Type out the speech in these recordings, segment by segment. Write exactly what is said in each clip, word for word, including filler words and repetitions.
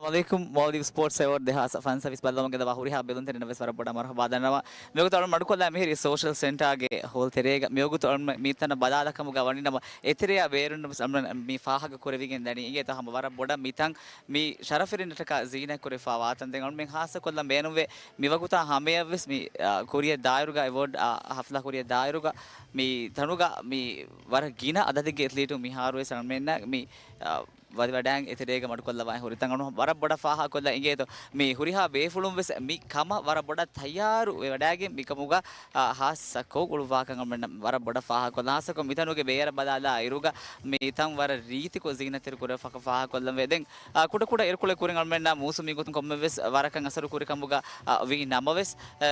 އައްސަލާމު ޢަލައިކުމް. މޯލްޑިވްސް ސްޕޯޓްސް އެވޯޑް ދެހާސް ފަންސަވީސް ބައްލަވަމުން ގެންދަވާ ހުރިހާ ބެލުންތެރިންނަށް ވެސް ވަރަށް ބޮޑަށް މަރުޙަބާ ދަންނަވަން. މިވަގުތު އަޅުގަނޑު މަޑުކޮށްލާ މިހިރީ ސޯޝަލް ސެންޓާގެ ހޯލް ތެރޭގަ. މިވަގުތު އަޅުގަނޑު މިތަނަށް ބަލާލާ ކަމުގަ ވަނީ ނަމަ، އެތެރެޔާ ބޭރުންނަށް ވެސް އަޅުގަނޑު މި ފާހަގަ ކުރެވިގެން ދަނީ. އިނގޭތޯ ހަމަ ވަރަށް ބޮޑަށް މިތަން މި ޝަރަފުވެރިންނަށްޓަކާ ޒީނަތް ކުރެވިފާވާ ތަން. ދެން އަޅުގަނޑުމެން ހާއްސަކޮށްލަން ބޭނުންވޭ، މިވަގުތާ ހަމަޔަށްވެސް މި، އާ، ކުރިޔަށް ދާއިރުގަ، އެވޯޑް، އާ، ހަފްލާ ކުރިޔަށް ދާއިރުގަ މި ތަނުގަ މި ވަރަށް ގިނަ އަދަދެއްގެ އެތްލީޓުން މިހާރުވެސް އަޅުމެންނަށް މި، އާ، ވަދެވަޑައިގެން އެތެރޭގަ މަޑުކޮށްލަވާ ހުރިތަން. އަޅުގަނޑު ވަރަށް ބޮޑަށް ފާހަގަކޮށްލަން އިނގޭތޯ، މި ހުރިހާ ބޭފުޅުން ވެސް މި ކަމަށް ވަރަށް ބޮޑަށް ތައްޔާރު ވެވަޑައިގެން މިކަމުގަ، އާ، ހާއްސަ ކޯ ގުޅުއްވާކަން އަޅުމެންނަށް ވަރަށް ބޮޑަށް ފާހަގަކޮށްލަން. ހާއްސަކޮށް މިތަނުގެ ބޭއަރަށް ބަލާލާ އިރުގަ މި ތަން ވަރަށް ރީތިކޮށް ޒީނަތްތެރި ކުރެވިފަ ފާހަގަކޮށްލަން ވޭ. ދެން، އާ، ކުޑަކުޑަ އިރުކޮޅެއް ކުރިން އަޅުމެންނަށް މޫސުމީ ގޮތުން ކޮންމެވެސް ވަރަކަށް އަސަރު ކުރި ކަމުގަ، އާ، ވީ ނަމަވެސް،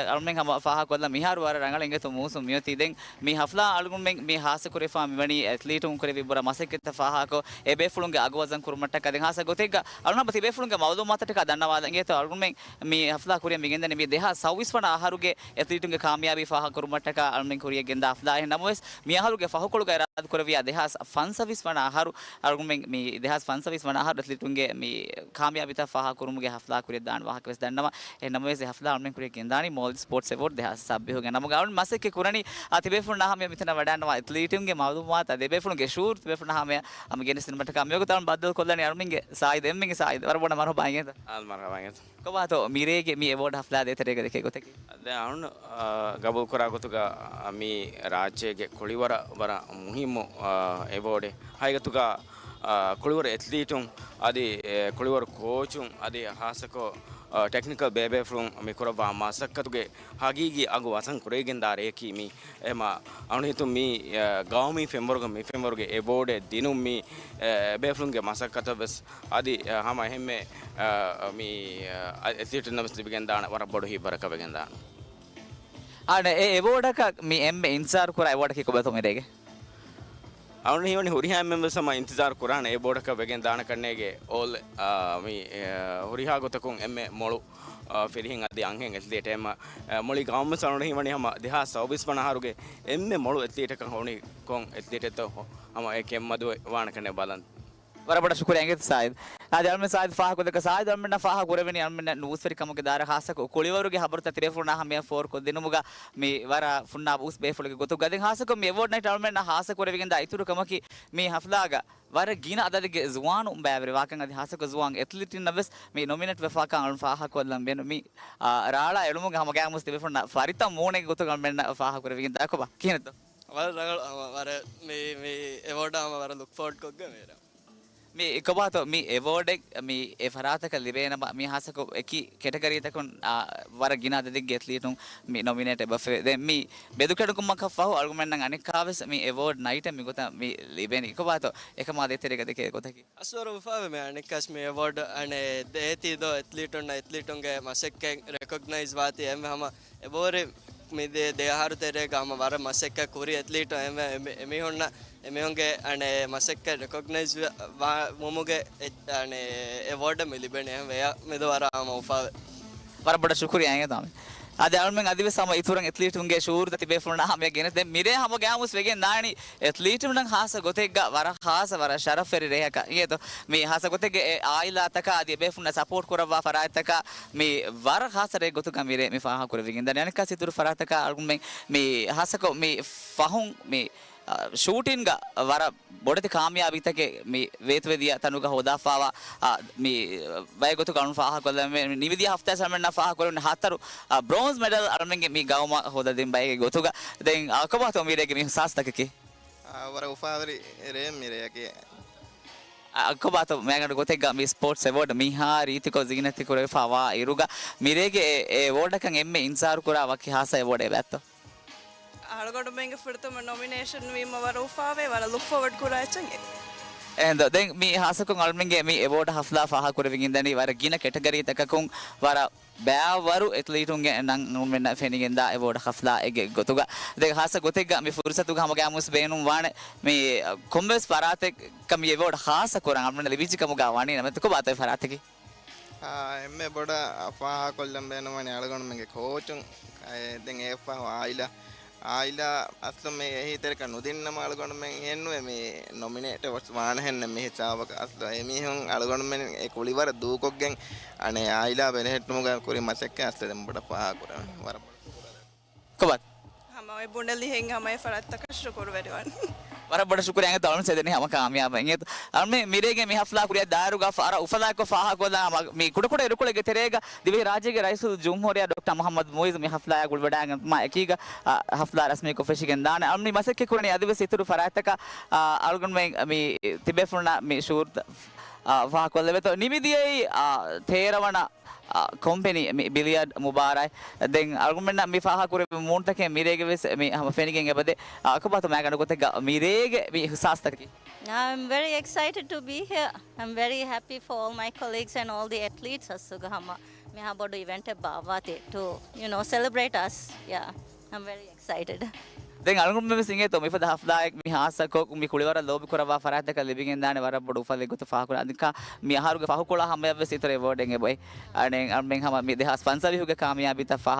އަޅުމެން ހަމަ ފާހަގަކޮށްލަން މިހާރު ވަރަށް ރަނގަޅަށް އިނގޭތޯ މޫސުން މިއޮތީ. ދެން މި ހަފްލާ އަޅުގަނޑުމެން މި ހާއްސަ ކުރެވިފާ މިވަނީ އެތްލީޓުން ކުރެވި ބުރަ މަސައްކަތްތައް ފާހަގަކޮށް، އެ ބޭފުޅުންގެ އަގު ވަޒަން ކުރުމަށްޓަކާ. ދެން ހާއްސަ ގޮތެއްގަ އަޅުގަނޑު ތިބޭފުޅުންގެ މައުލޫމާތަށްޓަކާ ދަންނަވާލަން އިނގޭތޯ އަޅުގަނޑުމެން މި ހަފްލާ ކުރިޔަށް މިގެންދަނީ މި ދެހާސް ސައުވީސް ވަނަ އަހަރުގެ އެތްލީޓުންގެ ކާމިޔާބީ ފާހަގަކުރުމަށްޓަކާ އަޅުމެން ކުރިޔަށް ގެންދާ ހަފްލާއެއް ނަމަވެސް، މި އަހަރުގެ ފަހުކޮޅުގައި އިރާދަކުރެއްވިޔާ ދެހާސް ފަންސަވީސް ވަނަ އަހަރު، އަޅުގަނޑުމެން މި ދެހާސް ފަންސަވީސް ވަނަ އަހަރު އެތްލީޓުންގެ މި ކާމިޔާބީތައް ފާހަގަކުރުމުގެ ހަފްލާ ކުރިޔަށް ދާން ވާހަކަ ވެސް ދަންނަވަން. އެހެން ނަމަވެސް، އެ ހަފްލާ އަޅުމެން ކުރިޔަށް ގެންދާނީ މޯލްޑިވްސް ސްޕޯޓްސް އެވޯޑް ދެހާސް ސައްބީހުގެ ނަމުގަ އަޅުގަނޑު މަސައްކަތް ކުރަނީ، އާ، ތިބޭފުޅުންނާ ހަމަޔަށް މިތަނަށް ވަޑައިގަންނަވާ އެތްލީޓުންގެ މައުލޫމާތު، އާ، ދެބޭފުޅުންގެ ޝުއޫރު ތިބޭފުޅުންނާ ހަމަޔަށް ހަމަ ގެނެސްދިނުމަށްޓަކާ. މިވަގުތު އަޅުގަނޑު ބައްދަލުކޮށްލަނީ އަޅުމެންގެ ސާއިދު، އެންމެންގެ ސާއިދު. ވަރަށް ބޮޑަށް މަރުޙަބާ އިނގޭތޯ. އާ، މަރުޙަބާ އިނގޭތޯ. ކޮބާތޯ މިރޭގެ މި އެވޯޑް ހަފްލާ ދޭތެރޭގަ ދެކޭ ގޮތަކީ؟ ދެން އަޅުން، އާ، ގަބޫލުކުރާ ގޮތުގަ، އާ، މި ރާއްޖޭގެ ކުޅިވަރަށް ވަރަށް މުހިއްމު، އާ، އެވޯޑެއް. ހަގީގަތުގަ، އާ، ކުޅިވަރު އެތްލީޓުން އަދި، އެ، ކުޅިވަރު ކޯޗުން އަދި ހާއްސަކޮށް، އާ، ޓެކްނިކަލް ބޭބޭފުޅުން މި ކުރައްވާ މަސައްކަތުގެ ހަގީގީ އަގު ވަސަން ކުރެވިގެންދާ ރެއަކީ މި. އެހެމަ އަޅުން ހިތުން މި، އާ، ގައުމީ ފެންވަރުގަ މި ފެންވަރުގެ އެވޯޑެއް ދިނުން މި، އާ، ބޭފުޅުންގެ މަސައްކަތަށް ވެސް އަދި، އާ، ހަމަ އެހެންމެ، އާ، މި، އާ، އެތްލީޓުންނަށް ވެސް ލިބިގެންދާނެ ވަރަށް ބޮޑު ހިތްވަރަކަށް ވެގެންދާނެ. އާނ، އެ އެވޯޑަކަށް މި އެންމެ އިންތިޒާރު ކުރާ އެވޯޑަކީ ކޮބާތޯ މިރޭގެ؟ އަޅުން ހީވަނީ ހުރިހާ އެންމެން ވެސް ހަމަ އިންތިޒާރު ކުރާނެ އެވޯޑަކަށް ވެގެން ދާނެ ކަންނޭގެ އޯލް، އާ، މި، އާ، ހުރިހާ ގޮތަކުން އެންމެ މޮޅު، އާ، ފިރިހެން އަދި އަންހެން އެތްލީޓެއް އެމަ، އާ، މުޅި ގައުމު ވެސް އަޅުން ހީވަނީ ހަމަ ދެހާސް ސައުވީސް ވަނަ އަހަރުގެ އެންމެ މޮޅު އެތްލީޓަކަށް ހޮނި ކޮން އެތްލީޓެއްތޯ ހަމަ އެ ކެތްމަދު ވާނެ ކަންނޭ ބަލަން. ވަރަށް ބޮޑަށް ޝުކުރިއްޔާ އިނގޭތޯ ސާއިދް. އަދި އަޅުމެން ސާއިދް ފާހަގަކޮށްލަކަ ސާއިދް އަޅުމެންނަށް ފާހަގަކުރެވެނީ އަޅުމެންނަށް ނޫސްވެރިކަމުގެ ދާއިރާ ހާއްސަކޮށް ކުޅިވަރުގެ ހަބަރުތައް ތިބޭފުޅުންނާ ހަމަޔަށް ފޯރުކޮށްދިނުމުގަ މި ވަރަށް ފުންނާބު އުސް ބޭފުޅެއްގެ ގޮތުގަ. ދެން ހާއްސަކޮށް މި އެވޯޑް ނައިޓް އަޅުމެންނަށް ހާއްސަ ކުރެވިގެންދާ އިތުރު ކަމަކީ މި ހަފްލާގަ ވަރަށް ގިނަ އަދަދެއްގެ ޒުވާނުން ބައިވެރިވާކަން އަދި ހާއްސަކޮށް ޒުވާން އެތްލީޓުންނަށް ވެސް މި ނޮމިނޭޓް ވެފާކަން އަޅުން ފާހަގަކޮށްލަން ބޭނުން. މި، އާ، ރާޅާ އެޅުމުގެ ހަމަ ގައިމުވެސް ތިބޭފުޅުންނަށް ފަރިތަ މޫނެއްގެ ގޮތުގަ އަޅުމެންނަށް ފާހަގަކުރެވިގެން ދާކޮބާ ކިހިނެއްތޯ؟ ވަރަށް ރަނގަޅު ހަމަ ވަރަށް މި، މި އެވޯޑާ ހަމަ ވަރަށް ލުކް ފޯވަޑް ކޮށްގެން މި އިރަށް. މި ކޮބާތޯ މި އެވޯޑެއް މި އެ ފަރާތަކަށް ލިބޭނަމަ މި ހާއްސަކޮށް އެކި ކެޓަގަރީތަކުން، އާ، ވަރަށް ގިނަ އަދަދެއްގެ އެތްލީޓުން މި ނޮމިނޭޓް އެބަފެވޭ. ދެން މި ބެދުކެޑުކުމަކަށްފަހު އަޅުގަނޑުމެންނަށް އަނެއްކާވެސް މި އެވޯޑް ނައިޓެއް މިގޮތަށް މި ލިބެނީ. ކޮބާތޯ އެކަމާ ދޭތެރޭގަ ދެކޭ ގޮތަކީ؟ އަސްވަރު އުފާވެ މި އަނެއްކާސް މި އެވޯޑް އަނެއް ދޭތީ ދޯ އެތްލީޓުންނަށް އެތްލީޓުންގެ މަސައްކަތް ރެކޮގްނައިޒް ވާތީ އެންމެ ހަމަ އެބަހުރި މި ދެ، ދެ އަހަރު ތެރޭގަ ހަމަ ވަރަށް މަސައްކަތް ކުރި އެތްލީޓު އެންމެ، އެމި، އެމީހުންނަށް އެމީހުންގެ އަނެއް މަސައްކަތް ރެކޮގްނައިޒް ވާ، ވުމުގެ އެ، އަނެއް އެވޯޑް މި ލިބެނީ އެހެން ވެޔަށް މެދު ވަރަށް ހަމަ އުފާވެ. ވަރަށް ބޮޑަށް ޝުކުރިއްޔާ އިނގޭތޯ. އަދި އަޅުމެން އަދިވެސް ހަމަ އިތުރަށް އެތްލީޓުންގެ ޝުއޫރުތައް ތިބޭފުޅުންނާ ހަމަޔަށް ގެނެސްދޭން. މިރޭ ހަމަ ގައިމުވެސް ވެގެން ދާނީ އެތްލީޓުންނަށް ހާއްސަ ގޮތެއްގަ ވަރަށް ހާއްސަ ވަރަށް ޝަރަފްވެރި ރެއަކަށް އިނގޭތޯ. މި ހާއްސަ ގޮތެއްގެ އެ އާއިލާތަކާ އަދި އެބޭފުޅުންނަށް ސަޕޯޓް ކުރައްވާ ފަރާތްތަކާ މި ވަރަށް ހާއްސަ ރެއެއް ގޮތުގަ މިރޭ މި ފާހަގަކުރެވިގެންދާނީ. އަނެއްކާސް އިތުރު ފަރާތަކާ އަޅުގަނޑުމެން މި ހާއްސަކޮށް މި ފަހުން މި، އަ، ޝޫޓިންގަ ވަރަށް ބޮޑެތި ކާމިޔާބީތަކެއް މި ވޭތުވެދިޔަ ތަނުގަ ހޯދާފާވާ، އަ، މި ބައެއް ގޮތުގަ އަޅުން ފާހަގަކޮށްލަން މި ނިމިދިޔަ ހަފްތާ ސަމެންނަށް ފާހަގަކުރެވުނު ހަތަރު، އަ، ބްރޯންޒް މެޑަލް އަޅުމެންގެ މި ގައުމަށް ހޯދަދިން ބައެއްގެ ގޮތުގަ. ދެން، އަ، ކޮބާތޯ މިރޭގެ މި ހުސާސްތަކަކީ؟ އާ، ވަރަށް އުފާވެރި ރެއެއް މި ރެއަކީ. އަ، ކޮބާތޯ މައިގަނޑު ގޮތެއްގަ މި ސްޕޯޓްސް އެވޯޑް މިހާ ރީތިކޮށް ޒީނަތި ކުރެވިފާ ވާ އިރުގަ މިރޭގެ އެ، އެ އެވޯޑަކަށް އެންމެ އިންތިޒާރު ކުރާ ވަކި ހާއްސަ އެވޯޑެއް އެބައެއްތޯ؟ އަޅުގަނޑުމެންގެ ފުރަތަމަ ނޮމިނޭޝަން ވީމަ ވަރަށް އުފާވޭ، ވަރަށް ލުކް ފޯވަޑް ކުރާ އެއްޗެއް. އެހެންދޯ. ދެން މި ހާއްސަކޮށް އަޅުމެންގެ މި އެވޯޑް ހަފްލާ ފާހަގަކުރެވިގެންދަނީ ވަރަށް ގިނަ ކެޓަގަރީތަކަކުން ވަރަށް ބައިވަރު އެތްލީޓުންގެ ނަން އަޅުމެންނަށް ފެނިގެންދާ އެވޯޑް ހަފްލާއެއްގެ ގޮތުގަ. ދެން ހާއްސަ ގޮތެއްގަ މި ފުރުސަތުގަ ހަމަ ގައިމުވެސް ބޭނުންވާނެ މި ކޮންމެވެސް ފަރާތެއްގަ މި އެވޯޑް ހާއްސަ ކުރަން އަޅުމެންނަށް ލިބިއްޖެ ކަމުގަ ވަނީ ނަމަ، ކޮބާތޯ އެ ފަރާތަކީ؟ އާ، އެންމެ ބޮޑަށް ފާހަގަކޮށްލަން ބޭނުންވަނީ އަޅުގަނޑުމެންގެ ކޯޗުން، އެ، ދެން އެއަށްފަހު އާއިލާ، އާއިލާ އަސްލު މި އެހީތެރިކަން ނުދިންނަމަ އަޅުގަނޑުމެން އެންނުވެ މި ނޮމިނޭޓް ވެސް ވާނެހެންނެއް މި ހިސާބަކަށް. އަސްލު އެމީހުން އަޅުގަނޑުމެން އެ ކުޅިވަރަށް ދޫކޮށްގެން އަނެއް އާއިލާ ބެލެހެއްޓުމުގަ ކުރި މަސައްކަތް އަސްލު ދެން ބޮޑަށް ފާހަގަކުރަން ވަރަށް ބޮޑަށް ކޮބާ؟ ހަމަ އޮތް ބުނެލި ހެން ހަމަ އެ ފަރާތްތަކަށް ޝުކުރުވެރިވަން. ވަރަށް ބޮޑަށް ޝުކުރިއްޔާ އަޅުގަނޑު ސެދެނީ ހަމަ ކާމިޔާބަށް. އިނގޭތޯ އަޅުމެން މިރޭގެ މި ހަފްލާ ކުރިއަށް ދާއިރުގަ ފަ-، އަރަ އުފަލާކޮށް ފާހަގަކޮށްލާ ހަމަ މި ކުޑަކުޑަ އިރުކޮޅެއްގެ ތެރޭގަ ދިވެހި ރާއްޖޭގެ ރައީސުލްޖުމްހޫރިއްޔާ ޑޮކްޓަރ މުޙައްމަދު މުޢިއްޒު މި ހަފްލާއާ ގުޅިވަޑައިގެން މާ އެކީގަ، އާ، ހަފްލާ ރަސްމީކޮށް ފެށިގެން ދާނެ. އަޅުމެން މި މަސައްކަތް ކުރަނީ އަދިވެސް އިތުރު ފަރާތްތަކަށް، އާ، އަޅުގަނޑުމެން މި ތިބޭފުޅުންނަށް މި ޝުޢޫރު، އާ، ފާހަގަކޮށްލެވޭތޯ. ނިމިދިޔައީ، އާ، ތޭރަ ވަނަ އާ، ކޮމްޕެނީ މި ބިލިޔާޑް މުބާރާތް. ދެން އަޅުގަނޑުމެންނަށް މި ފާހަގަކުރެއްވި މޫނުތަކެއް މިރޭގެ ވެސް މި ހަމަ ފެނިގެން އެބަދޭ. އާ، ކޮބާތޯ މާގަނޑު ގޮތެއްގަ މިރޭގެ މި އިޙްސާސްތަކަކީ؟ I'm very excited to be here. I'm very happy for all my colleagues and all the athletes. އަސްލުގަ ހަމަ މިހާ ބޮޑު އިވެންޓެއް ބާއްވާތީ to, you know, celebrate us. Yeah, I'm very excited. ދެން އަޅުގަނޑުމެން ވެސް އިނގޭތޯ މިފަދަ ހަފްލާއެއް މި ހާއްސަކޮށް މި ކުޅިވަރަށް ލޯބިކުރައްވާ ފަރާތްތަކަށް ލިބިގެންދާނެ ވަރަށް ބޮޑު އުފަލެއް ގޮތަށް ފާހަގަކުރާ. އަދި މި އަހަރުގެ ފަހުކޮޅާ ހަމަޔަށްވެސް އިތުރު އެވޯޑެއް އެބައޮތް. އަނެއް އަޅުމެން ހަމަ މި ދެހާސް ފަންސަވީހުގެ ކާމިޔާބީތައް ފާހަ